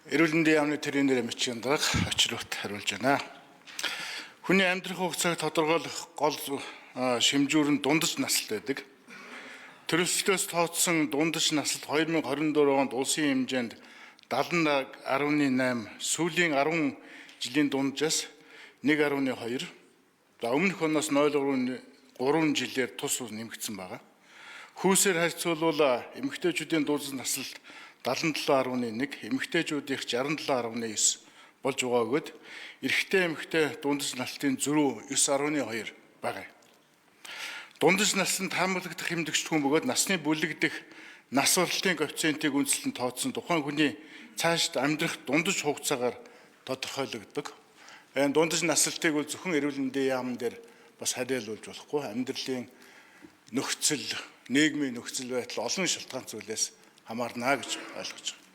Эрүүл мэндийн яамны тренер Мичийн дарга очрогт хариулж байна. Хүний амьдрах хугацааг тодорхойлох гол шимжүүр нь дундаж наслт байдаг. Төрөлсөлтөөс тооцсон дундаж наслт 2024 онд улсын хэмжээнд 70.8, сүүлийн 10 жилийн дунджаас 1.2, за өмнөх оноос 0.3 жилээр тус нэмэгдсэн байна. Хүүсээр харьцуулбал эмэгтэйчүүдийн дундаж наслт 77.1, эмэгтэйчүүдийнх 67.9 болж байгаа бөгөөд эрэгтэй эмэгтэй дундаж наслтын зөрүү 9.2 байгаа. Дундаж наснд таамаглагдах хэмнэгчдгүн бөгөөд насны бүлэг дэх нас баралтын коэффициентийг үндэслэн тооцсон тухайн хүний цаашд амьдрах дундаж хугацаагаар тодорхойлогддог. Энэ дундаж наслтыг бол зөвхөн эрүүл мэндийн яамн дээр бас харьяалуулж болохгүй, амьдралын нөхцөл, нийгмийн нөхцөл байдал олон шалтгаан зүйлээс хамаарна гэж ойлгож байна.